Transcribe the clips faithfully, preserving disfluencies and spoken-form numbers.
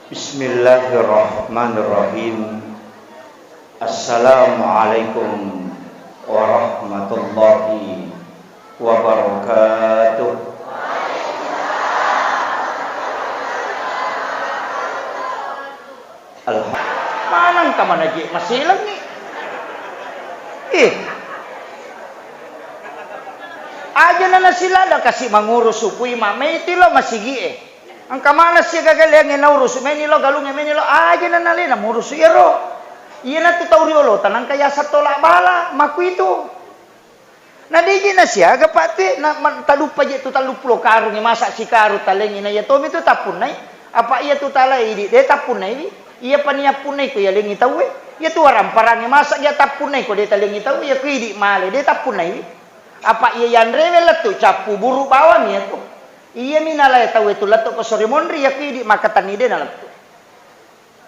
Bismillahirrahmanirrahim. Assalamualaikum warahmatullahi wabarakatuh. Alha-, maneng ka manaje maselengngi. Eh. Aja na nasilada kasi mangurus supui ma meti lo masigi e. Engka mana sia gagaleangnge naurusu meni lo galungnge meni lo aja na nalena murusu iyaro. Iyanatu tau riolo tanangka yaseng tola bala makuitu. Na deje na siaga, Pak, te, na, ma-, taluppa je tu telluppulo karungnge, masa sikarung talengngi na iya tomi tu tappunnai? Apa iya tu talae idi de tappunnaiwi? Iya pani appunnai ko yalengngi tauwe? Iya tu waramparangnge, masa iya tappunnai ko de talengngi tauwe? Iya ko idi male de tappunnaiwi? Apa iya yanrewe lettu cappu buru bawang iya tu? Iyami nalae tauwe tu lettu ko sore monri, iya ko idi makatanni de na lettu.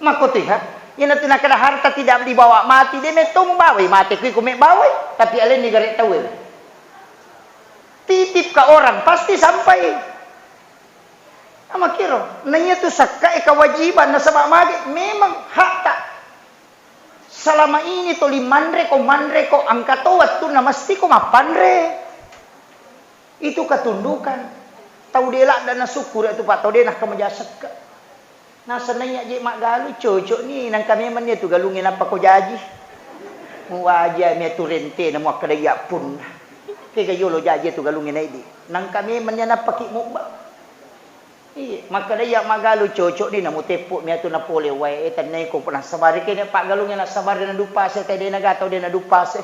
Makkotiha, iyanatu nakkeda harta tidak dibawa mati, de metto mubawai mate kui ko mebbawai, tapi alenni gare tauwe. Titip ke orang, pasti sampai. Amakiro, na iyatu sakka e kewajiban, nasaba mage memang hakta. Selama ini toli manre ko, manre ko, engka to wettunna mesti ko mappanre. Itu ketundukan. Tau de ladda nasukkuru tu, Pak, tau de nakka maja sekka. Nasenaiya je maggalu, cocok ni, nangka memang ni tu galungnge nappa ko jaji. Muwaja mi tu rente na muakkeda iya punna. Kega yolo jaji tu galungnge naidi. Nangka memang ni nappa ki mubba. Iya, makkeda iya maggalu cocok ni na muteppu mi tu napole wae, eh, tennai ko nasabari kene paggalungnge nasabari na dupase te de nagatau de na dupase.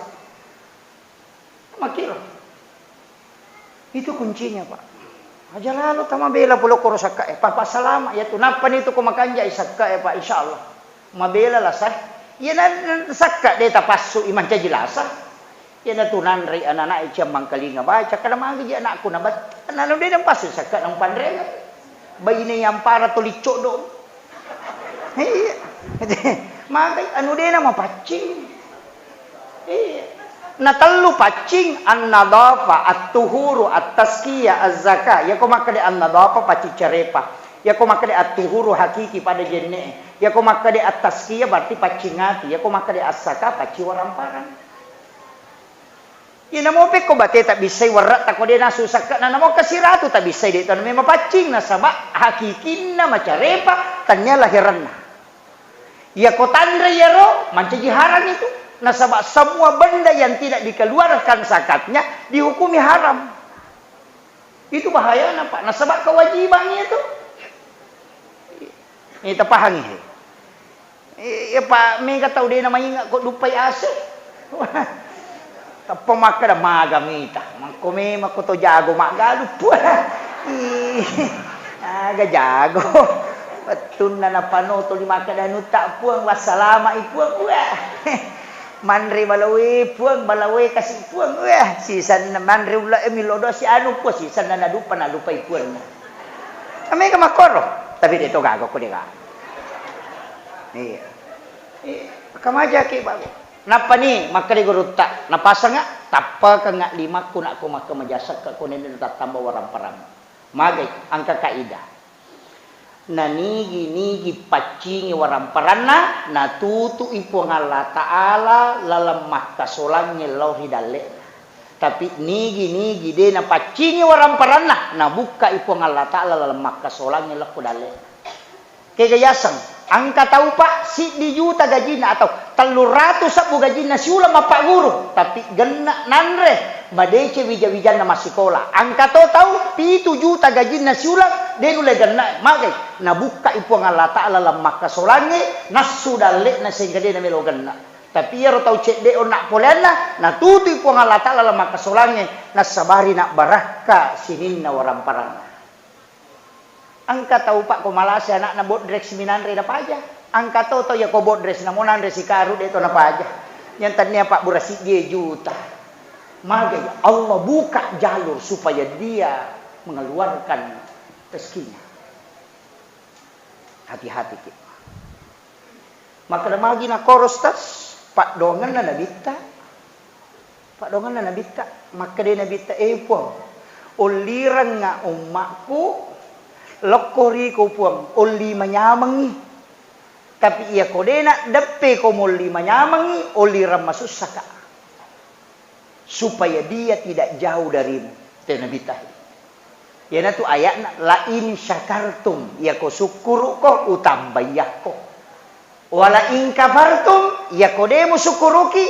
Makkiro. Itu kuncinya, Pak. Aja lalo tamabela pole koro sakka e. Papa salama ya tu. Nappa ni tu ko makanjai sakka e, Pak, insyaallah. Mabela lasa. Iya na, na sakka de tapassu i mancaji lasa. Iya na tu nanrei anak-anak e ciammangkalinga baca. Kada magi ji anakku na bat. Nanu de nampassu sakka nampanrega. Baine yang para tuli codong. Iya. Magai anu de na mapaccing. Iya. Na tellu paccing, an-nadhafa, at-tuhuru, at-tazkiyah, az-zakah. Yako makkeda an-nadhafa paccing carepa. Yako makkeda at-tuhuru hakiki pada jenne. Yako makkeda at-tazkiyah berarti paccing ati. Yako makkeda az-zakah paccing waramparang. Iya namo pekko bate tabbissai werre'ta ko de nasu sakka na namo kasiratu tabbissai de tona memang paccing nasaba hakikinna macarepa tania lahiranna. Iya ko tanre iyaro mancaji haram itu. Nasaba semua benda yang tidak dikeluarkan zakatnya dihukumi haram. Itu bahayana, Pak. Nasaba kewajiban itu. Ini tapahangi. Iya, Pak, mega tau de na mainga ko duppai ase. Tappa makkeda maga mita. Makko memang ko to jago maggalu, Puang. Ih, aga jago. Wettunna napanoto di makkeda nutta, Puang, wassalama i, Puang. Wah. Manre balawe, Puang, balawe kasi, Puang. Wah, sisanna manre ulla e millo dosi anu, Puang, sisanna nadupa nalupai, Puang. Mega makkoro, tapi de to gaga ko de gaga. Iya. Iya, kamaja ki bago. Nappa ni makkeda gurutta, napasanga, tappakenga limakku nakko makkamaja sakka ko nenne tattamba waramparang. Magai, angka kaidah. Nanigi-nigi paccingi waramparanna, natutui Puang Allah Ta'ala laleng makkasolangnge lao ri dalle'na. Tapi nigi-nigi de napaccingi waramparanna, nabukkai Puang Allah Ta'ala laleng makkasolangnge lao ko dalle'na. Kega yaseng, engka tau, Pak, siddi juta gajinna atau telluratu sebbu gajinna siuleng mappagguru, tapi genna nanre, madeceng wija-wijanna massikola. Engka to tau pitu juta gajinna siuleng, de nulle genna, magai, nabukkai Puang Allah Ta'ala laleng makkasolangnge, nassu dalle'na sehingga de namelo genna. Tapi iyaro tau cedde onna poleanna, natutui Puang Allah Ta'ala laleng makkasolangnge, nassabari nabbarakka sininna waramparanna. Engka tau, Pak, ko malase anakna bodres minanre napaja. Engka to tau yako bodres namo nanre sikaru de to napaja. Yang tania pabbura siddie juta. Magai Allah buka jalur supaya dia mengeluarkan rezekinya. Hati-hati ki. Makkeda magi nakkoro, Ustaz? Paddoangenna nabitta. Paddoangenna nabitta. Makkeda nabitta, "Eh, Puang, ollirengnga ummakku, lokko riko, Puang, olli manyamengngi." Tapi iyako de' naddeppe ko molli manyamengngi, ollireng masussaka. Supaya dia tidak jauh darimu. Te Nabitta. Iyanatu ayatna, "La in syakartum," iyako sukkuru'ko, utambaiyakko. "Wa la in kafartum," iyako de' musukkuruki,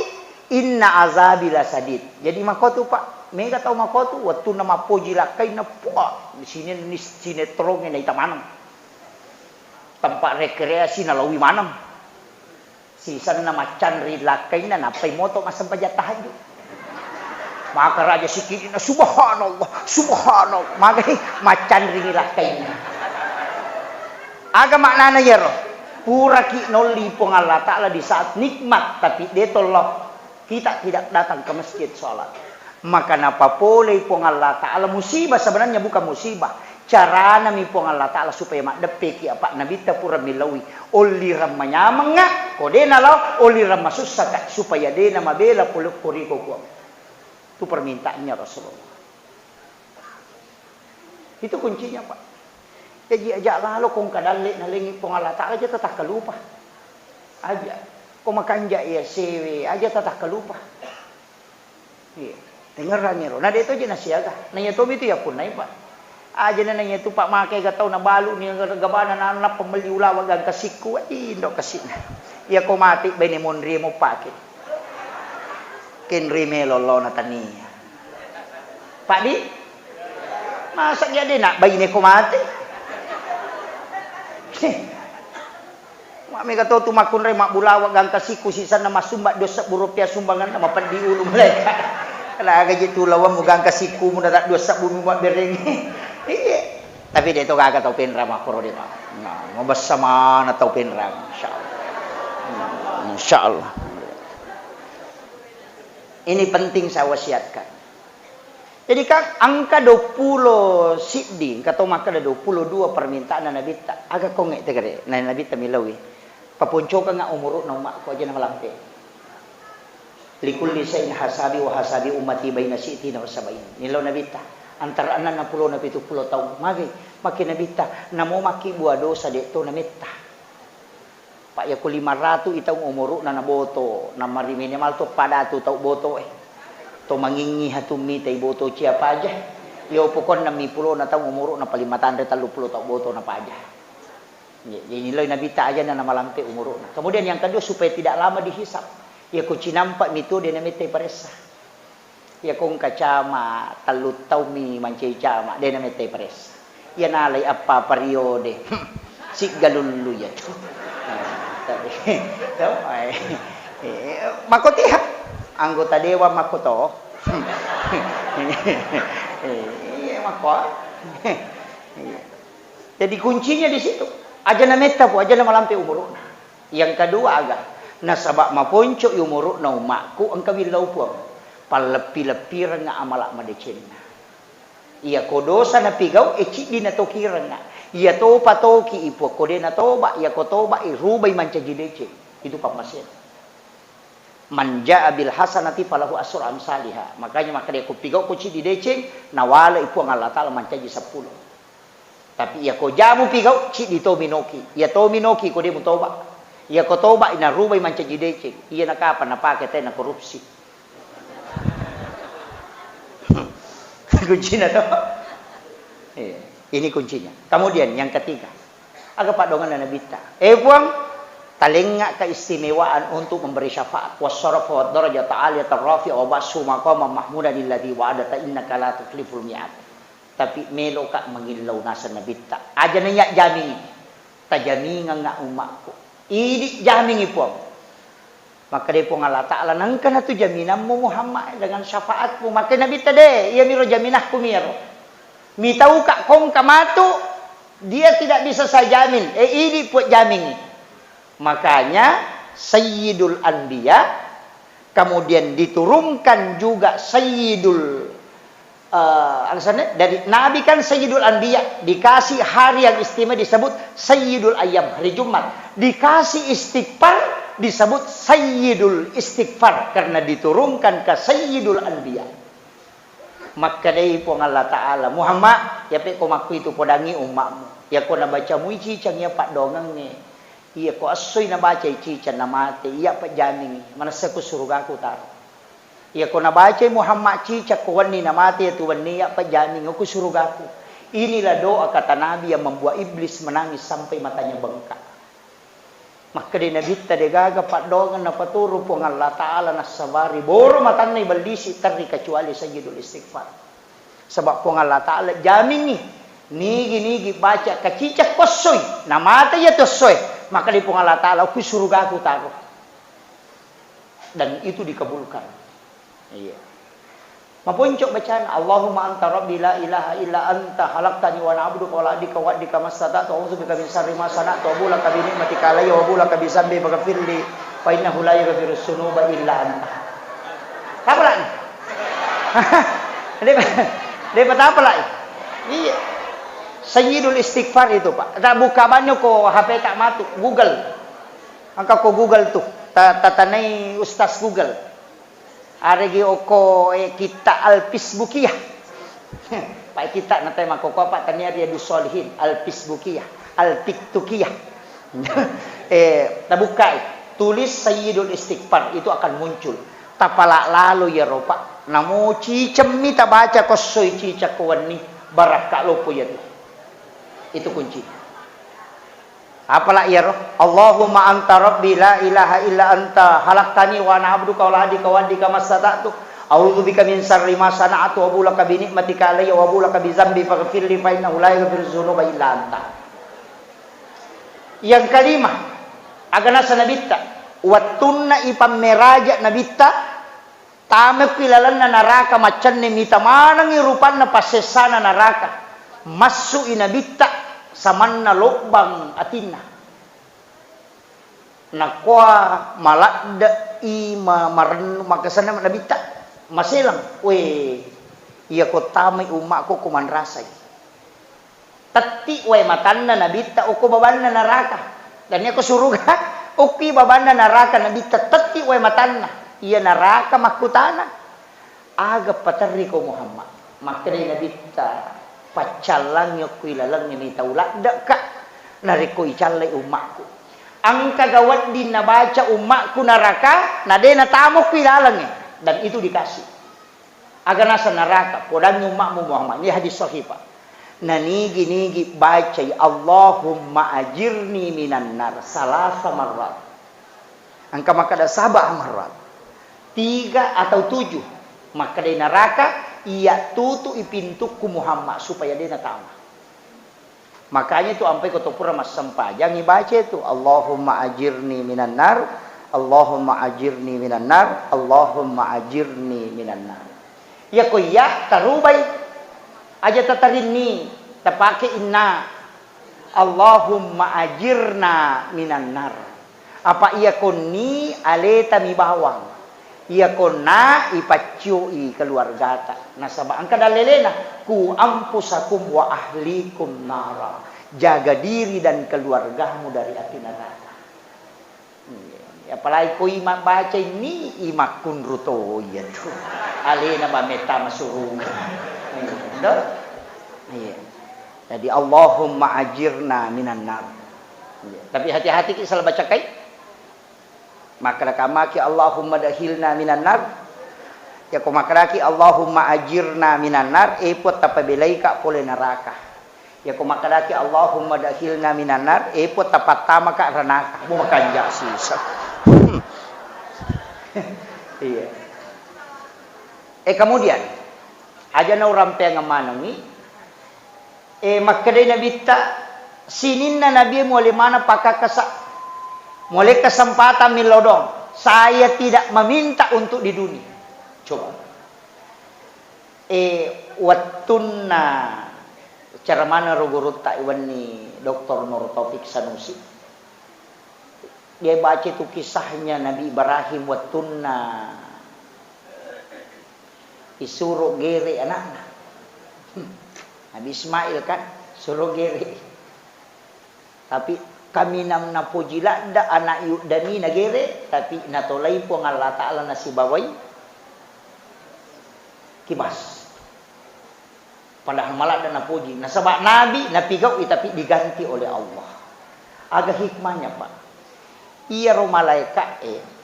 "inna azabi lasadid." Jadi makotu, Pak, mega tau makotu, wettunna mappoji lakkainna, puah, sine-, sinetrongnge naita maneng. Tempat rekreasi nalawi maneng. Sisenna maccanri lakkainna, nappai moto massempajang tahajud. Maka raja sikidina, "Subhanallah, subhanallah." Magai maccanrini lakkainna. Aga maknana iyaro? Puraki nolli Puang Allah Ta'ala di saat nikmat, tapi de' tollo. Kita tidak datang ke masjid sholat. Maka napapolei Puang Allah Ta'ala musibah, sebenarnya bukan musibah. Caranami Puang Allah Ta'ala supaya maddeppeki apa Nabitta pura milaui. Ollireng manyamengnga, ko de' nalao, ollireng masussaka, supaya de' namabela pole koriko Puang. Itu permintaannya Rasulullah. Itu kuncinya, Pak. Jaji aja' lalo ko engka dalle' nalengngi Puang Allah Ta'ala, aja' tatakkalupa. Aja'. Ko makanja' iya sewe, aja' tatakkalupa. Iya. Tengerrangngi ro. Na de' to je' nasiaga. Na iya tomi tu yappunnai, Pak. Aja' na iya tu, Pak, makai ga tau nabalu ni gabana na nappa melli ulawa gangka sikku. Wah, indo' kasi'na. Iya ko mati baine monri mo pake. Kenri melo lo na tania. Pak di? Masa dia de' nak baine ko mati? Mak mega to tu makkunrai mabbulawa gangka sikku sisanna massumba dua sebbu rupiah sumbanganna mapeddi ulu malaika. Laga je tu lawammu gangka sikkumu na dua sebbu mu mabberengngi. Iya. Tapi de' to gaga tau penrang makkoro de', Pak. Nah, mabessa mana tau penrang, insyaallah. Hmm, insyaallah. Ini penting saya wasiatkan. Jadi, Kak, engka duappulo siddi, engka to makkeda duappulo dua permintaanna Nabitta. Aga kongnge tegere, na Nabitta milaui. Paponcokengnga umuru'na umma'ku, aja' namalampe. Likulli syai'in hasabi wa hasabi ummati baina sittina wa sabain. Nilau Nabitta, antara enneng pulona pitu pulo taung. Magai, makke Nabitta, namo makkibua dosa de' to nametta. Pak, yako lima ratu i taung umuru'na naboto, namari minimal to pada tu tau boto e. To mangingngi hatu mitai boto cia paja. Iyo pokokna mi pulona taung umuru'na paling matanre tellu pulo tau boto na paja. Jadi nilai Nabitta aja na namalampe umuru'na. Kemudian yang kedua supaya tidak lama dihisap. Yako cinampa mi tu de' namettai paressa. Iya ko engka cama, tellu taummi mancaji cama, de' namettai paressa. Iya nalai appa periode, siggalullu iya tu. Tapi, to, eh, eh, makkotiha, anggota dewan makkoto. Iya, makko. Iya. Jadi kuncinya di situ. Aja' nametta pu, aja' namalampe umuru'na. Yang kedua aga, nasaba' maponco'i umuru'na umma'ku engka willau Puang. Palleppi-leppirengnga amala' madecenna. Iyako dosa napigau', e, ciddi natokirengnga. Iya topa toki i Puang, ko de' natoba', iyako toba' i rubai mancaji deceng. Itu pammasena. Man jaa bil hasanati falahu asru amsaliha. Makanya makkeda ko pigau' ko ciddi deceng, nawale i Puang Allah Ta'ala mancaji seppulo. Tapi iya ko jamu pigau', ciddi to minoki. Iya to minoki ko de' mutoba'. Iya ko toba', inarubai mancaji deceng. Iya na kapang napake tena korupsi. Kuncina to. Iya. Ini kuncinya. Kemudian yang ketiga, aga paddoanganna Nabitta. Eh Puang, talengnga keistimewaan untuk memberi syafaat. Wassarafa wad darajata aliyata rafi'a wa ba'su maqama mahmudan alladzi wa'adata innaka la tukhliful mi'ad. Tapi meloka mangillau naseng Nabitta. Aja' naiya jamingi. Tajamingengnga umma'ku. Idi' jamingi Puang. Makkedai Puang Allah Ta'ala, nengka natu jaminammu Muhammad dengan syafaatmu. Makkedai Nabitta, de', iyamiro jaminakku miro. Mitauka kongka matu, dia tidak bisa saya jamin. Eh, idi' Puang jamingi. Makanya Sayyidul Anbiya, kemudian diturunkan juga Sayyidul, eh, alasannya dari Nabi kan Sayyidul Anbiya, dikasih hari yang istimewa disebut Sayyidul Ayyam, hari Jumat. Dikasih istighfar disebut Sayyidul Istighfar karena diturunkan ke Sayyidul Anbiya. Makkedai Puang Allah Ta'ala, Muhammad, yape ko makkuitu podangi umma'mu. Yako nabaca muici cangia paddoangengnge. Iya ko essoi nabacai ciceng namate, iya pejjamingngi, manessa ku surugaku taro. Iya ko nabacai Muhammad ciceng ko wenni namate, iya tu wenni iya pejjamingngi ku surugaku. Inilah doa kata Nabi yang membuat iblis menangis sampai matanya bengkak. Makkedai Nabitta, degaga paddoangeng napaturu Puang Allah Ta'ala nassabari boro matanna ibellisi terri kecuali Sayyidul Istighfar. Sebab Puang Allah Ta'ala jamingngi, nigi-nigi baca kaciceng ko essoi, namate iya tu essoe, makkedai Puang Allah Ta'ala, ku surugaku taro. Dan itu dikabulkan. Iya. Maponco bacana, Allahumma anta rabbi la ilaha illa anta khalaqtani wa ana abduka wa la adika wa adika mastata'tu, a'udzu bika min syarri ma sana'tu, abu laka bi ni'matika alayya wa abu laka bi zambi faghfirli fa innahu la yaghfirus dzunuba illa anta. Apa lagi? Dia, dia apa lagi? Iya. Sayyidul Istighfar itu, Pak. Tak buka banyak ko H P tak matu, Google. Angka ko Google tu, ta-, tatanai Ustaz Google. Aregi oko, eh, kitta Al-Fisbukiyah. Pak kitta natai makoko apa tania Riyadus Shalihin, Al-Fisbukiyah, Al-Tiktukiyah. Eh, tabukai, tulis Sayyidul Istighfar, itu akan muncul. Tapala lalo ya ropa. Namo cicemmi tabaca ko essoi ciceng ko wenni, barakka lopo ya tu. Itu kunci. Apala iyaro? Allahumma anta rabbi la ilaha illa anta khalaqtani wa ana abduka wa la adika wa adika mastata'tu. A'udzu bika min syarri ma sana'tu wa abu laka bi ni'matika alayya wa abu laka bi zambi faghfirli fa innahu la yaghfiruz dzunuba illa anta. Yang kelima, aganasa nabitta. Wattunna ipammeraja nabitta, tamekki lalenna naraka, maccenni mita manengngi rupanna passessana naraka. Massu'i nabitta samanna lobbang atinna. Nakkoa maladde'i ma-, marennu, makkasenna nabitta maselang. We, iya ko tamai ummakku ko manrasai. Tetti wae matanna nabitta okko babanna naraka. Dan iya ko suruga, okki babanna naraka nabitta tetti wae matanna. Iya naraka makkutana, aga paterri ko Muhammad? Makkedai nabitta, paccallangngi okko ilalengnge mita uladde'ka, narekko icallai ummakku. Engkaga wedding nabaca ummakku naraka, na de natamo okko ilalengnge. Dan itu dikasih. Aga naseng naraka, podangngi ummakmu Muhammad. Ini hadis sahih, Pak. Nanigi-nigi bacai Allahumma ajirni minan nar salasa marrat. Engka makkeda saba marrat. Tiga atau tujuh. Makkedai naraka, iya tutu'i pintukku Muhammad supaya de natama. Makanya itu ampai ko to pura massempajang ibaca itu, Allahumma ajirni minan nar, Allahumma ajirni minan nar, Allahumma ajirni minan nar. Iya ko iya tarubai, aja tatarinni, tapake inna, Allahumma ajirna minan nar. Apa iya konni aleta mi bawang. Iya konna ipaccioi keluargata. Nasaba engka dallelena, "Ku anfusakum wa ahlikum nara." Jaga diri dan keluargamu dari api neraka. Iya. Apalagi ko ima baca ini, imakkunru to iya tu. Alena ba metta masuruga. Iya. Do? Iya. Jadi, Allahumma ajirna minan nar. Iya. Tapi hati-hati ki salah baca kai. Makkeda kamaki, "Allahumma dakhilna minan nar." Yako makkedaki, "Allahumma ajirna minan nar," e Puang, tapabelaika pole naraka. Yako makkedaki, "Allahumma dakhilna minan nar," e Puang, tapattamaka ranaka. Bo, makanja sisa. Iya. Eh, kemudian, aja naurampeang manengi, Eh, makkedai Nabitta, sininna Nabi muale maneng pakakkasa, muale kesempatan millau doang. Saya tidak meminta untuk di dunia. Coba. Eh, wettunna cara mana ro gurutta iwenni Doktor Nur Taufik Sanusi. Dia baca itu kisahnya Nabi Ibrahim wettunna isuro gere anakna. Nabi Ismail kan, suro gere. Tapi kaminang napoji ladda anak yuddani na gere, tapi natolai Puang Allah Ta'ala nasibawai kibas. Padahal maladda napoji. Nasaba nabi napigau'i tapi diganti oleh Allah. Aga hikmahnya, Pak? Iyaro malaeka'e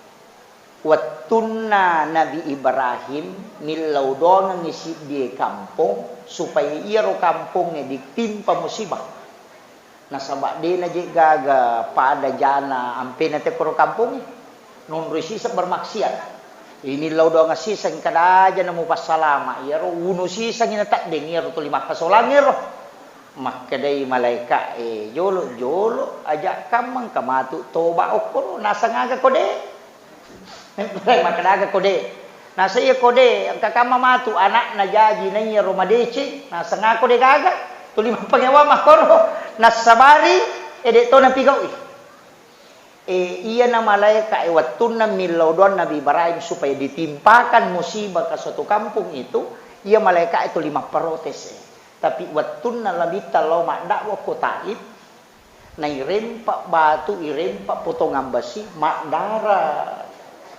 wettunna Nabi Ibrahim millau doangengngi siddie kampong, supaya iyaro kampongnge ditimpa musibah. Nasaba' de' naje' gaga pada jana ampena te koro kampongnge. Nonroi siseng bermaksiat. Inillau doang siseng kada aja namupassalama', iyaro uno sisengngi nateddeng iyaro tuli makkasolang ero. Makkedai malaeka'e, "Jolo'-jolo' aja' kammang ka matu toba' okkoro, naseng aga ko de'?" Makkeda aga ko de'? Naseng iya ko de', engka kamma matu ana'na jaji naiya ro madeceng, naseng aga ko de' gaga? Tuli mappangewa makkoro, nassabari, e, de' to napigau'i. E, iyana malaeka'e wettunna millau doang Nabi Ibrahim supaya ditimpakan musibah ke suatu kampung itu, iya malaeka'e tuli mapparotes, e. Tapi wettunna Nabitta lao madda'wa ko Taif, nairempa batu, irempa potongan besi, maddara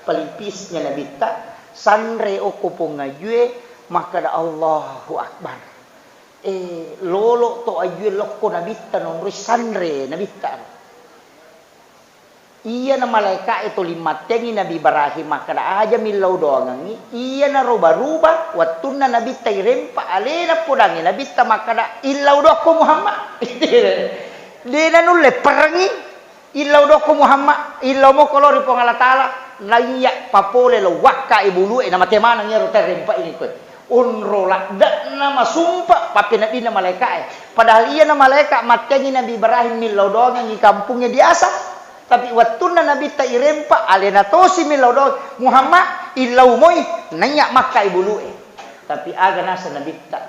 pelipisnya Nabitta, sanre okko pong ajue, makkeda, "Allahu Akbar." E, lolo to ajue lokko Nabitta, nonroi sanre Nabitta. Iyana malaeka'e tuli mattengngi Nabi Ibrahim makkeda, "Aja millau doangengngi." Iyanaro baruba, wettunna Nabitta irempa, alena podangngi Nabitta makkeda, "Illau dokko Muhammad." De' nanulle perengngi, "Illau dokko Muhammad, illau moko lao ri Puang Allah Taala." Naiya papole lao wakka'i bulu'e, namate maneng iyaro tarempa ini koe. Onro ladde'na masumpa pappeneddinna malaeka'e. Padahal iyana malaeka' mattengngi Nabi Ibrahim millau doangengngi kampungnge biasa. Tapi wettunna Nabitta irempa, alena tosi millau doang, "Muhammad, illau moi, naiya makka'i bulu'e." Tapi aga naseng Nabitta,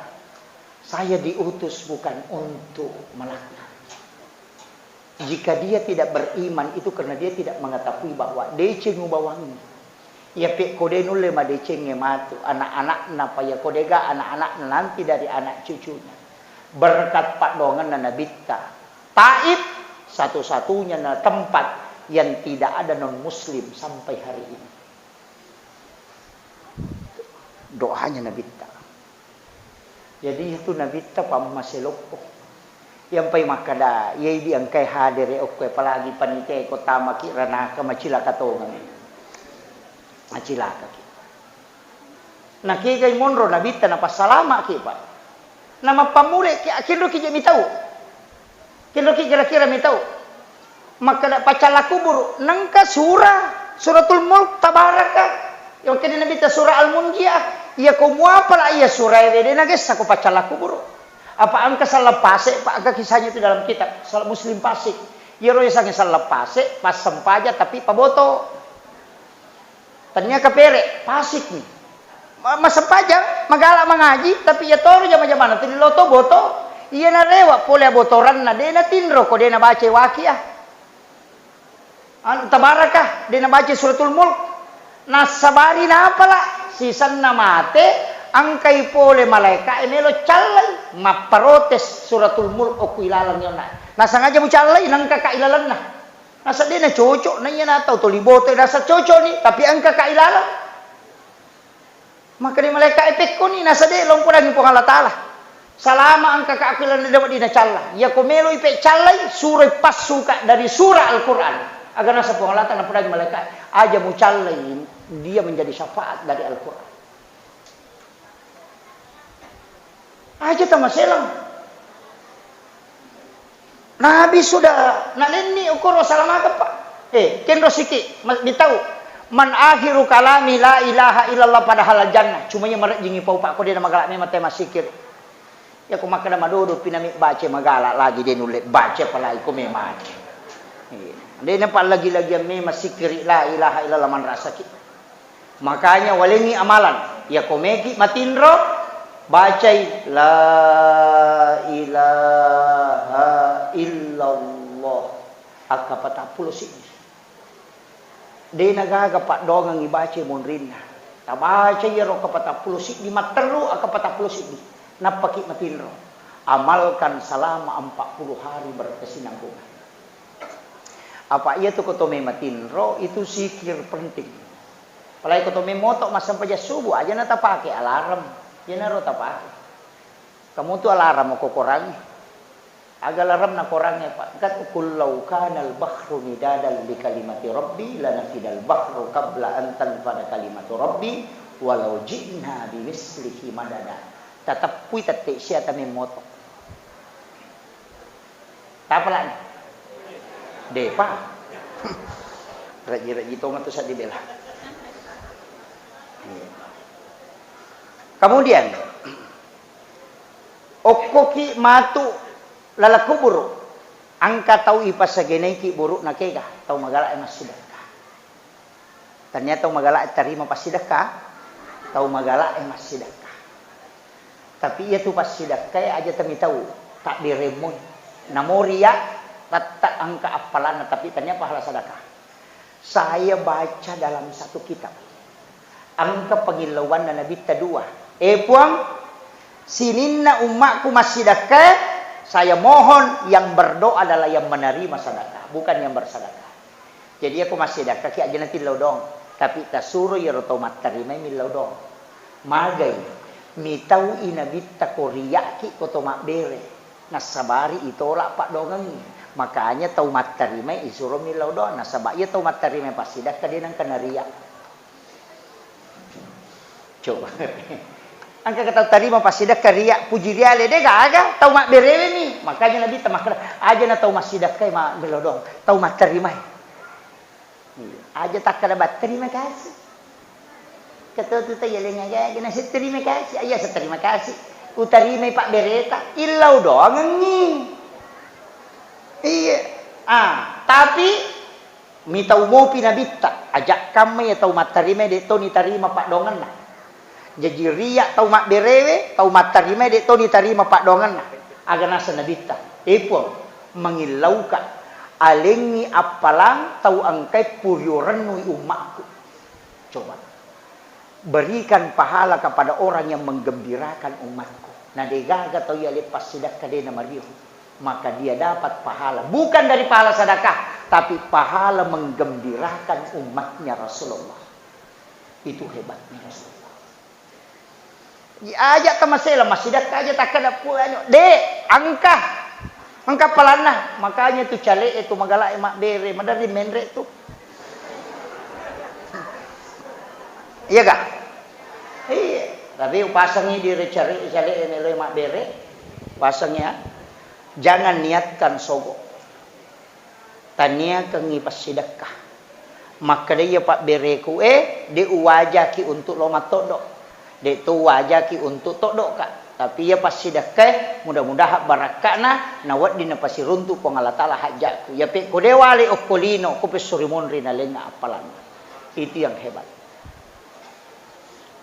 "Saya diutus bukan untuk melaknat." Jika dia tidak beriman, itu karena dia tidak mengetahui bahwa deceng ubawangngi. Iya pe' ko de' nulle madecengnge matu, anak-anakna, pa iya ko de' ga anak-anakna, nanti dari anak cucunya. Berkat paddoangenna Nabitta, Taif satu-satunya na-, tempat yang tidak ada non muslim sampai hari ini. Doanya Nabitta. Jadi itu Nabitta pammase loppo. Iyampai makkeda, iya idi engkai hadere okko, apalagi panitia ko tamaki ranaka, macilaka tongeng. Macilakaki. Nakegai monro Nabitta napassalamaki, Pak. Namappammuleki, akinroki je mitau. Kinroki kira-kira mitau. Makkeda pacalla kuburu, nengka sura, Suratul Mulk, Tabaraka. Makkeda Nabitta sura Al-Munjiah. Iya ko muapala iya surae, de' nagessa ko pacalla kuburu. Apa engka sallang pase', Pak, engka kisahnya itu dalam kitab, sallang Muslim Fasik. Iyaro yasengnge sallang pase', passempaja tapi paboto. Tania kapere', pasikni. Ma-, massempajang, magala mangaji, tapi iya toro jama-jamana tuli lao to boto. Iya narewa pole abotoranna, de' natinro ko de' nabaca Waqiah. Anu, Tabaraka, de' nabaca Suratul Mulk. Nassabari napala, sisenna mate, engkai pole malaeka'e melo callai, mapparotes Suratul Mulk okko ilaleng yonna. Nasengaja mucallai, nengkaka ilalenna. Naseng de' nacocok, na iyana tau tuli boto, naseng cocokni, tapi engkaka ilaleng. Makkeda malaeka'e, "Pekkoni?" Naseng de', "Lao podangngi Puang Allah Taala. Salama engkaka akileng de' wedding nacalla. Iya ko meloi pe' callai, suroi passuka dari surah Al-Quran." Aga naseng Puang Allah Taala, napodangngi malaeka'e, "Aja mucallai, dia menjadi syafaat dari Al-Quran." Aja tamaselang. Nabi sudah nalenni ukuro salamakeppa. Eh, kenro siki, ma-, mitau. "Man akhiru kalami la ilaha illallah padahal jannah." Cuma iya marejjingi pau, Pak, ko de' namagala memang te massikiri. Iya ko makkeda madodo pi nami baca magala lagi de' nulle baca apalagi ko memang. Iya. De' napa lagi-lagian memang sikiri la ilaha illallah manrasaki. Makanya walengngi amalan. Iya ko meki matinro, bacai la ilaha illallah. Akka patappulo siddi. De' nagaga paddoangeng ibaca monrinna. Tabaca iyaro akka patappulo siddi, matteru akka patappulo siddi. Nappaki matinro. Amalkan selama empat puluh hari berkesinambungan. Apa iya tu ko to me matinro, itu sikir penting. Apalagi ko to me moto massempajang subuh, aja na tapake alarm. Iyanaro tapake. Kamu tu alarm ko korangngi. Aga laranna Korangnge, Pak? Engka tu, "Qul law kanal bahru midadan li kalimati rabbi lanafidal bahru qabla an tanfada kalimatu rabbi walau ji'na bimislihi madada." Tateppui tette sia tamemmoto. Tapalani? Depa. Raji-raji toma tu saddi bela. Iya. Kemudian, okkoki matu laleng kuburu, engka tau ipasageneiki buru'na kega, tau magala e massidekka. Tania tau magala e tarima passidekka, tau magala e massidekka. Tapi iya tu passidekka e aja tamitau, tabberemmoi. Namo ria, tette engka appalanna, tapi tania pahala sedekah. Saya baca dalam satu kitab. Engka pangillauanna Nabitta dua. Eh, Puang, sininna ummakku massidekkae, saya mohon yang berdoa adalah yang menerima sedekah, bukan yang bersedekah. Jadi, iyako massidekkaki aja natillau doang, tapi tasuro iyaro tau mattarimai millau doang. Magai, mitaui Nabitta ko riakki ko to mabbere. Nassabari itolak paddoangengngi. Makanya tau mattarimai isuro millau doang. Nasaba iya tau mattarimai passidekka de nengka naria. Coba. Engka tau tarima passidekka ria, puji riale, de gaga, tau mabberewe mi. Makanya Nabitta makkeda, aja na tau massidekkai ma millau doang, tau mattarimai. Iya. Aja takkeda ba, "Terima kasih." Ketua tu tau yalengnga gaga, nasi terima kasih. Iya, sa terima kasih. Utarimai pabbereta, illau doangengngi. Iya. Ah, tapi mitau mopi Nabitta, aja kamma iya tau mattarimai de to nitarima paddoangenna. Jaji ria tau mabberewe, tau mattarimai de to nitarima paddoangenna. Aga naseng Nabitta, "Eh, Puang, mangillauka, alengngi appalang tau engkai purio rennui ummakku." Coba. Berikan pahala kepada orang yang menggembirakan umatku. Na degaga tau iya le passidekka de na mario, maka dia dapat pahala, bukan dari pahala sedekah, tapi pahala menggembirakan umatnya Rasulullah. Itu hebatnya Rasulullah. Aja tamasela, massidekka aja takkeda pu-, anu, de, engka. Engka palanna. Makanya tu cale e tu magala e mabbere, maderri menre tu. Iya ga? Iya. Tapi upasengi di cale, cale e meloi mabbere. Paseng ya. Jangan niatkan sogo. Taniakengngi passidekka. Makkeda iya pabbereku e, de uwajaki untuk lo mattoddo. De to uwajaki untuk toddoka. Tapi iya passidekkae, mudah-mudahan barakka'na, nawedding napasiruntu Puang Allah Taala hajja'ku. Iya pe ko de wale okko lino, ko pessuri monri nalenna appalanna. Itu yang hebat.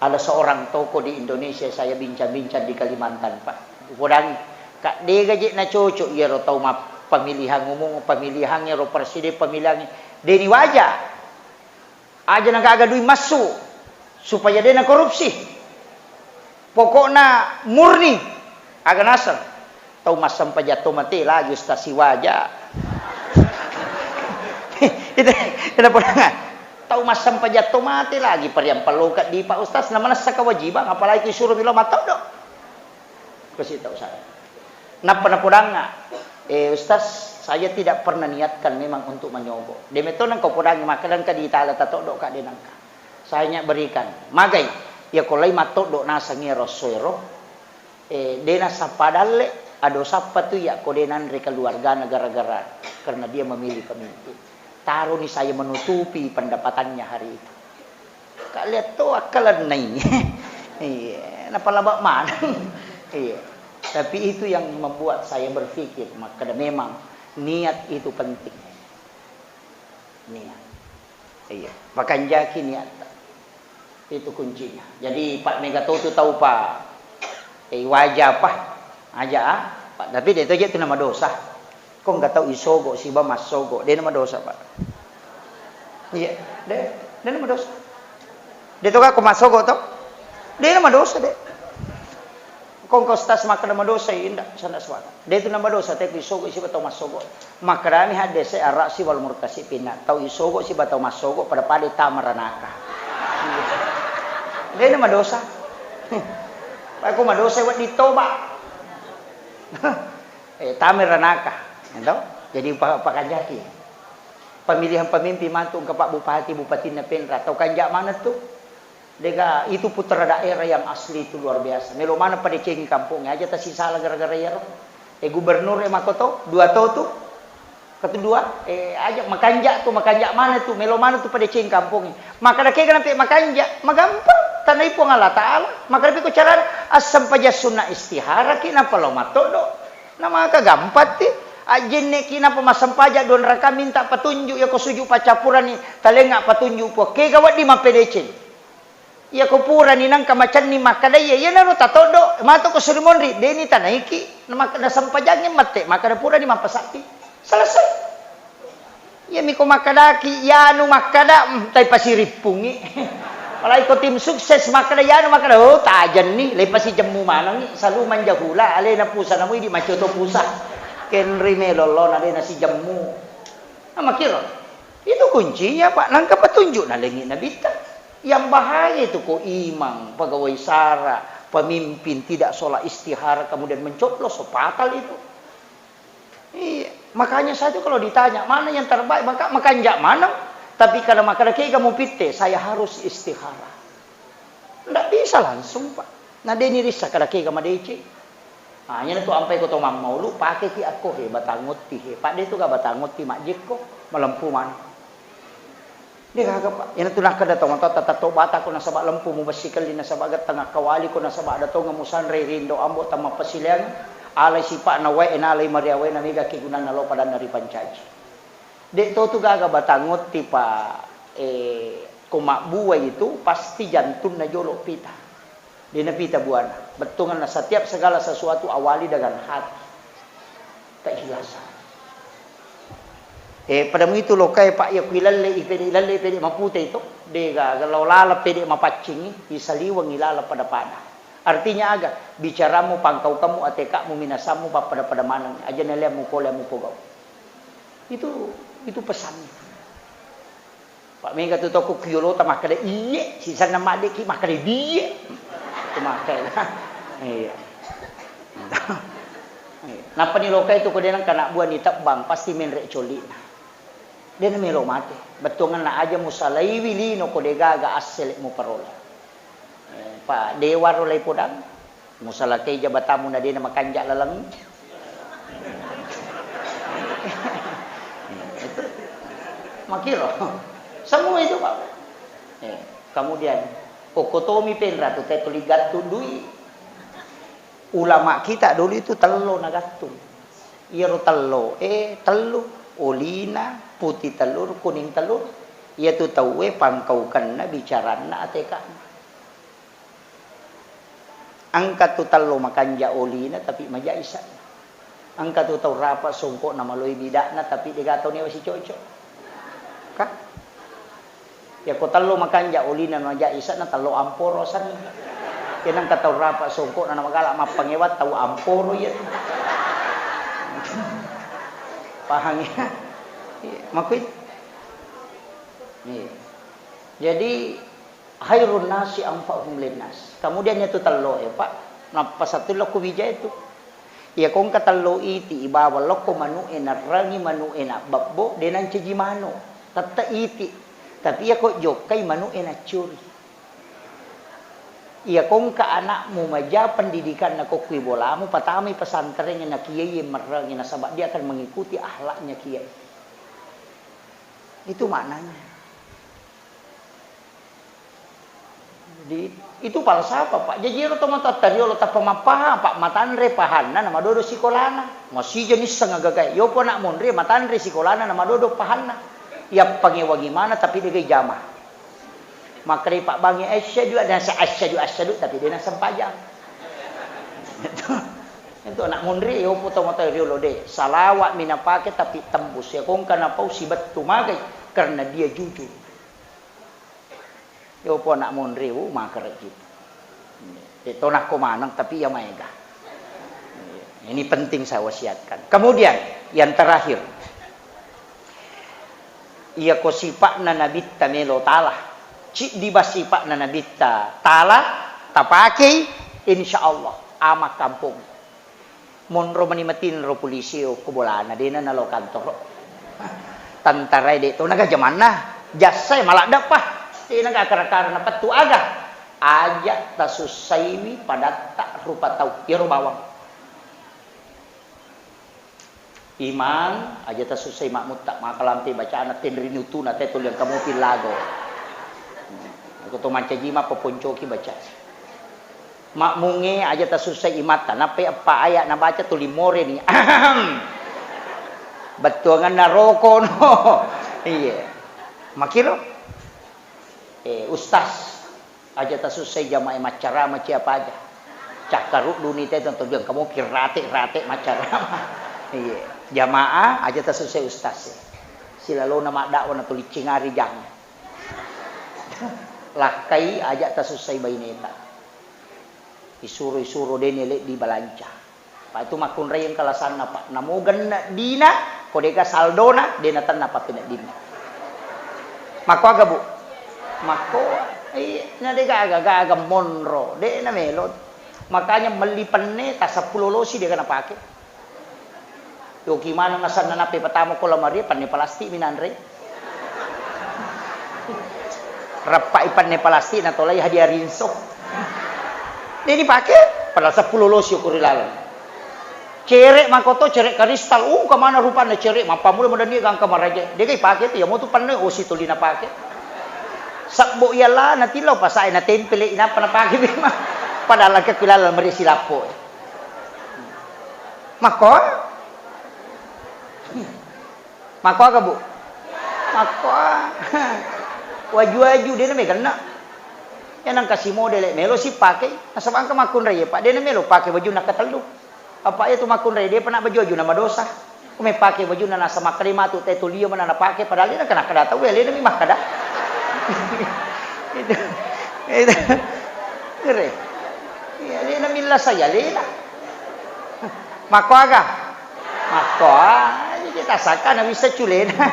Ada seorang tokoh di Indonesia, saya bincang-bincang di Kalimantan, Pak. Upodangi, Kak, de gaje na cocok iyaro tau ma-, pemilihan umum, pemilihan iyaro presiden, pemilihan deni waja. Aja na gaga dui massu supaya dena korupsi. Pokokna murni, aga naseng. Tau massempajang to mate lagi, Ustaz, siwaja. Itu, itu pernah. Tau massempajang to mate lagi, pariampelloka di Pak Ustaz, na manessa kewajiban, apalagi suro milo matoddo. Kasi tau saya. Nappa napodangnga, "Eh, Ustaz, saya tidak pernah niatkan memang untuk manyogo." De metto nengka podangngi, makkeda engka di tala tatoddo ka de nengka. Saya nya berikan. Magai, iya ko lai matoddo naseng iyaro esso ero, Eh, de nasappa dalle, ado sappa tu iya ko de nanre keluargana gara-gara karena dia memilih pemimpin. Taroni saya menutupi pendapatannya hari itu. Ka lihat to akkalennai. Iya, napalaba maneng. Iya. Tapi itu yang membuat saya berpikir, makkeda memang niat itu penting. Niat. Iya, pakanjaki niatta. Itu kuncinya. Jadi, Pak, mega to tu tau, Pak. Eh, waja, Pak. Aja, ah. Pak, tapi de to je tu nama dosa. Ko enggak tau isogo, siba massogo. De nama dosa, Pak. Iya, de, de nama dosa. De to ka ko massogo to? De nama dosa, de. Ko engka ustaz makkeda madosa, inda, sanda suara. De tu namadosa, te ku isogo siba tau massogo. Makkedami haddese arrasi wal murtasi pinna. Tau isogo siba tau massogo pada-pada tama ranaka. De namadosa. Pai ko madosa wedding toba. Eh, tame ranaka, ya toh? Jadi pa-, pakanjaki. Pemilihan pemimpin mantu engka Pak Bupati, Bupatinna Penra, tau kanja maneng tu. Dega itu putra daerah yang asli itu luar biasa. Melo maneng padecengi kampung, aja tasisala gara-gara iyaro. Eh, gubernur e makoto, dua to tu. Ketu dua, eh, aja makanja tu, makanja maneng tu, melo maneng tu padecengi kampung. Maka dake nampe makanja, magampang. Tanai Puang Allah Ta'ala. Maka dake ko cara assempajang sunna istihara ki, napa lo matoddo. Na maka gampatti, ajjenneki napa massempajang dua raka minta patunjuk, yako sujud paccappurani, talengnga patunjuk Puang. Kega wedding mappedeceng. Yako purani nangka macenning makkada iya, iyanaro tatoddo, matoko suri monri, deni tanaiki, na mak-, nasempajangngi mette, makkada purani mappasappi. Selesai. Iyami ko makkedaki, yanu makkeda, mm, tai pasirippungngi. Apalagi ko tim sukses makkeda, yanu makkeda, oh, tajenni, leipasi jemmu manengngi, salu manjahula, alena pusa namu idi macoto pusa. Kenri melo lo, na dena sijemmu. Nah, makiro. Itu kuncinya, Pak. Nangka petunjuk nalengi Nabitta. Yang bahaya itu ko imam, pegawai sara, pemimpin tidak sholat istihara, kemudian mencoblos, so fatal itu. Iya, makanya saya tuh kalau ditanya, "Mana yang terbaik?" Maka makanja maneng, tapi kada makada kega mupitte, saya harus istihara. Ndak bisa langsung, Pak. Na deni rissa kada kega madeceng. Ah, iyana tu ampai ko to mammaulu, pakeki akko he, batang otti he. Pak, de tu ga batang otti majjekko, malempu maneng. De gaga, Pak. Iyana tu nakkeda tomatoatta, tatto bata ko nasaba lempu, mubessi kelli nasaba getteng, akkawali ko nasaba ada tongeng musanrei rindo ambo tammappasileang, alai sipa'na wae, nalai maria wae, na mega kegunanna lao padanna ripancaji. De to tu gaga batang otti, Pak. Eh, ko mabbuai itu pasti jantunna jolo pita. De napita buana. Bettuanna setiap segala sesuatu awali dengan hati. Keikhlasan. Eh, pada muitu lokai, Pak, iya kuilalle i pede, ilalle i pede mapute itu, de gaga lao laleng pede mapaccingi, isaliweng ilaleng pada-pada. Artinya aga? Bicaramu, pangkaukammu, atekamu, minasammu, pappada-pada maneng. Aja naleammu pole mupogau. Itu, itu pesannya. Pak, mega tu toko kiolota makkeda iye, sisanna maddeki makkeda biye. Itu makkeda. Iya. Nappani lokai tu ko denang kana buah ni tebbang, pasti menre colina. Dena melo mate. Bettuanna aja musalaiwi lino ko degaga assele muparola. Eh, Pak, dewa ro lai podang. Musalakai jabatammu na dena makanja laleng. Makiro. Semua itu, Pak. Eh, kemudian, okko tomi penra tu, te tuli gattung dui. Ulama kita dulu itu tello nagattung. Iyaro tello, eh, tellu. Olina, putih telur, kuning telur. Iyatu tauwe pangkaukenna, bicaranna, atekana. Engka tu tello makanja olina, tapi maja isa'na. Engka tu tau rapa songko'na maloi bida'na, tapi dega tau newa sicocok. Ka? Yako tello makanja olina, maja isa'na, tello amporo asenna. Kena engka tau rapa songko'na, namagala mappangewa, tau amporo iya tu. Paham ya? Iya, makui. Iya. Jadi, khairun nasi anfa'uhum linnas. Kemudian itu tello e, Pak. Nappa satu lokko bija itu. Iya ko engka tello iti ibawa lokko manu'e narrangi manu'e nabbebbo, de nancaji manu. Tette iti. Tapi iya ko jokkai manu'e naccuri. Iya ko engka anakmu maja pendidikanna ko kui bolamu, patamai pesantren na kiai merrangi nasaba dia akan mengikuti akhlaknya kiai. Itu maknanya. Jadi, itu falsafah, Pak. Jaji ero tomatoatta riolo tappa mappahang, Pak, matanre pahanna namadodo sikolana. Masija nisseng agagae. Yopo anak monri matanre sikolana namadodo pahanna. Yappangewangi mana tapi degai jama. Makkedai Pak Bangi, "Asyhadu anna sa-, asyhadu, asyhadu," tapi de nasempajang. Itu, itu anak monri, yopo tomatoa riolo de. Salawat mi napake tapi tembus. Ya kongka napau sibettu magai karena dia jujur. Yopo anak monri, uh, makerejji. Iya. Tonakko maneng, tapi iya maega. Iya. Ini penting saya wasiatkan. Kemudian, yang terakhir. Iya ko sipa'na Nabitta melo tala. Ciddi ba sipa'na Nabitta tala, tapakei, insya Allah, aman kampung. Monro mani matinro polisi okko bolana, dena nalo kantoro. Tantarae de to naga jamanna, jassai maladdepa. Dena ga kara-kara napettu aga. Aja tasussaiwi padatta rupa tau. Iyaro bawang. Imang, aja tasussai makmutta, makalampe bacana tenrini utuna te tuliang kamu pillago. Aku to mancaji ma paponcoki baca. Makmungnge aja tasussai imatta, nappai eppa aya nabaca tuli moreni. Ahem. Bettuanganna rokono. Iya. Makiro? Eh, ustaz, aja tasussai jamaah maccarama ciapa aja. Cakkaruddu ni te tonton biang kamu kirate-rate maccarama. Iya. Jamaah aja tasussai ustaz. Silalona maddakwa na tuli cingari jang. Lakkai aja tasussai baineta. Isuro-isuro dene leddi balanca. Pa itu makkunrai engka lasanna, Pak. Namo genne dina, ko dega saldona, de natenna pappeneddinna. Makko aga, Bu? Makko, iya, na dega aga-aga monro, de na melo. Makanya melli penne ta seppulo losi dega napake. Yoki maneng asanna nappe patama ko lamarie, penne palastik minanre. Rappai penne palastik natolai hadiah rinso. De dipake, padahal seppulo losi ko ri laleng. Cere makoto, cere karistal, uh, kemana rupanna cere, mappamula madanni gangka maraja. Dega ipake tu, ya mau tu penne osi tuli napake. Sabbo iyalah natillau pasae natempele inappa napake memang. Padahal ke kulaleng meri silappo. Makko? Makko aga, Bu? Makko. Waju-waju, de na mega na. Ya nang kasi modele melo si pake. Nasaba engka makkunrai, Pak, de na melo pake wajunna katellu. Apa iya tu makkunrai, de pa na baju-wajunna madosa. Ko mepake wajunna nasa makkeda matu te tulia mana napake, padahal de na kena kada tau, ya, alena mi makkeda. Itu. Itu. Kere. Iya, alena milla saya, alena. Makko aga? Makko, ah, jadi tasakka na bisa culena.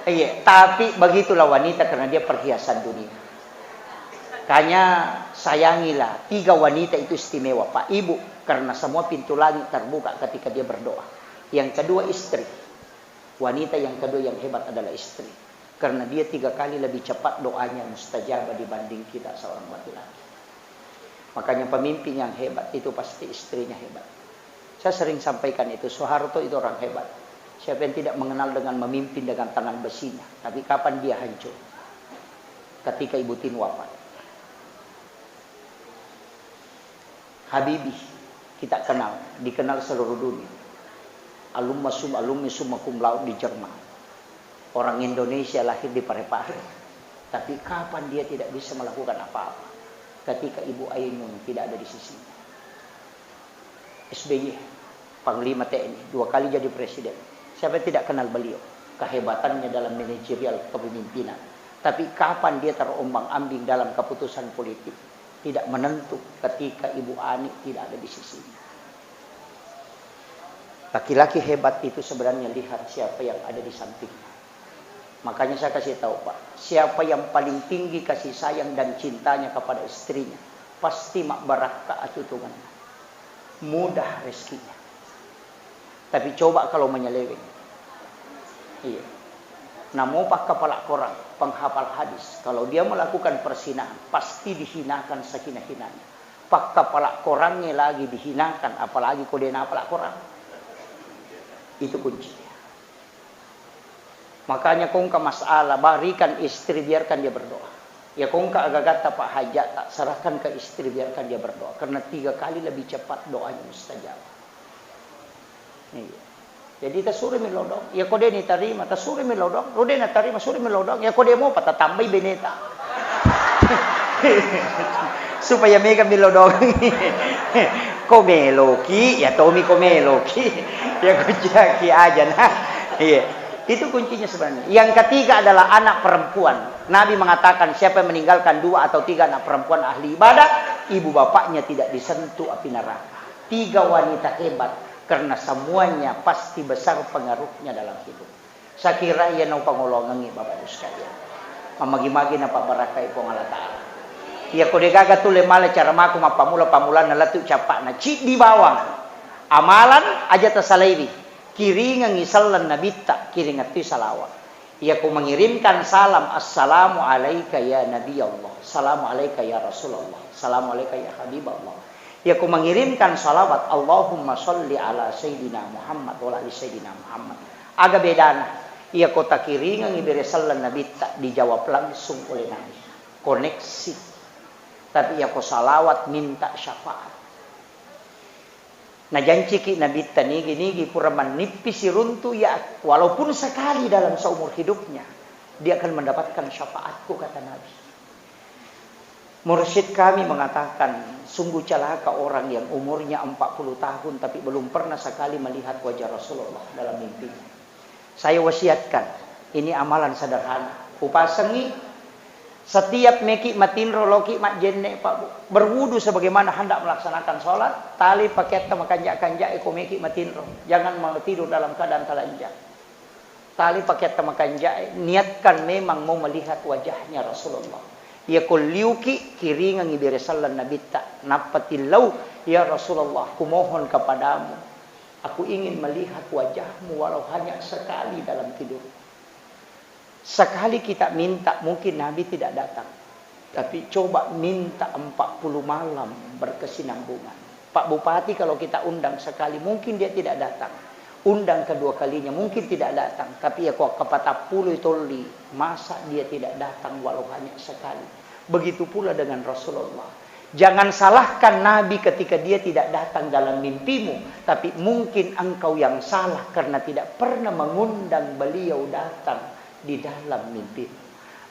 Iya, tapi begitulah wanita karena dia perhiasan dunia. Makanya sayangilah, tiga wanita itu istimewa, Pak, Ibu, karena semua pintu langit terbuka ketika dia berdoa. Yang kedua istri. Wanita yang kedua yang hebat adalah istri. Karena dia tiga kali lebih cepat doanya mustajabah dibanding kita seorang laki-laki. Makanya pemimpin yang hebat itu pasti istrinya hebat. Saya sering sampaikan itu, Soeharto itu orang hebat. Siapa yang tidak mengenal dengan memimpin dengan tangan besinya? Tapi kapan dia hancur? Ketika Ibu Tin wafat. Habibie, kita kenal, dikenal seluruh dunia. Alumma sum-, alumni summa cum laude di Jerman. Orang Indonesia lahir di Parepare. Tapi kapan dia tidak bisa melakukan apa-apa? Ketika Ibu Ainun tidak ada di sisinya. S B Y, Panglima T N I, dua kali jadi presiden. Siapa yang tidak kenal beliau? Kehebatannya dalam manajerial kepemimpinan. Tapi kapan dia terombang-ambing dalam keputusan politik? Tidak menentu ketika Ibu Ani tidak ada di sisinya. Laki-laki hebat itu sebenarnya lihat siapa yang ada di sampingnya. Makanya saya kasih tahu, Pak, siapa yang paling tinggi kasih sayang dan cintanya kepada istrinya, pasti mabbarakka atutunganna. Mudah rezekinya. Tapi coba kalau menyeleweng. Iya. Namo pakkapala Korang, penghafal hadis, kalau dia melakukan perzinahan, pasti dihinakan sehina-hinanya. Pakkapala Korangnya lagi dihinakan, apalagi ko de napala Korang. Itu kuncinya. Makanya ko engka masalah, berikan istri, biarkan dia berdoa. Ya ko engka agagatta, Pak, hajat, tak serahkan ke istri, biarkan dia berdoa. Karena tiga kali lebih cepat doanya mustajab. Iya. Jadi tasuro mi lodong. Ya ko de ni tarima, tasuro mi lodong. Lo de na tarima, suro mi lodong. Ya ko de mopa, tatambai beneta. Supaya mega mi lodong. Ko meloki, ya tomi ko meloki. Ya ko jaki aja nah. Iya. Itu kuncinya sebenarnya. Yang ketiga adalah anak perempuan. Nabi mengatakan, siapa yang meninggalkan dua atau tiga anak perempuan ahli ibadah, ibu bapaknya tidak disentuh api neraka. Tiga wanita hebat, karena semuanya pasti besar pengaruhnya dalam hidup. Saya kira iya nau pangolongengi, Bapak Ibu sekalian. Mamagi-magi napabbarakai Puang Allah Ta'ala. Iyako degaga tulle mala cara mako mappammula-pammulanna lettu cappa'na, ciddi bawang. Amalan aja tasalaiwi. Kiringengngi selleng nabitta, kiringettui salawat. Iyako mengirimkan salam, "Assalamu alaika ya Nabi Allah, assalamu alaika ya Rasulullah, assalamu alaika ya Habib Allah." Iyako mengirimkan salawat, "Allahumma salli ala Sayyidina Muhammad wa ala ali Sayyidina Muhammad." Aga bedana? Iyako takiringengngi bere selleng nabitta, dijawab langsung oleh Nabi. Koneksi. Tapi iyako salawat minta syafaat. Najanciki nabitta nigi-nigi pura mannippi siruntu ya, walaupun sekali dalam seumur hidupnya, dia akan mendapatkan syafaatku, kata Nabi. Mursyid kami mengatakan, sungguh celaka orang yang umurnya empat puluh tahun tapi belum pernah sekali melihat wajah Rasulullah dalam mimpinya. Saya wasiatkan, ini amalan sederhana. Kupasengi, setiap meki matinro, loki majjenne, Pak, Bu, berwudu sebagaimana hendak melaksanakan sholat, tali paketta makanja-kanja, eko meki matinro. Jangan mau tidur dalam keadaan telanjang. Tali paketta makanja, niatkan memang mau melihat wajahnya Rasulullah. Iyako liuki, kiringengngi bere selleng nabitta, nappa tillau, "Ya Rasulullah, kumohon kepadamu, aku ingin melihat wajahmu walau hanya sekali dalam tidur." Sekali kita minta, mungkin Nabi tidak datang. Tapi coba minta empat puluh malam berkesinambungan. Pak Bupati kalau kita undang sekali, mungkin dia tidak datang. Undang kedua kalinya, mungkin tidak datang. Tapi ya, kok kepatapului tolli, masa dia tidak datang walau hanya sekali? Begitu pula dengan Rasulullah. Jangan salahkan Nabi ketika dia tidak datang dalam mimpimu, tapi mungkin engkau yang salah karena tidak pernah mengundang beliau datang di dalam mimpimu.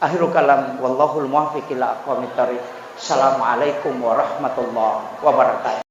Akhirul kalam, wallahul muwaffiq ila aqwamit thariq. Assalamualaikum warahmatullahi wabarakatuh.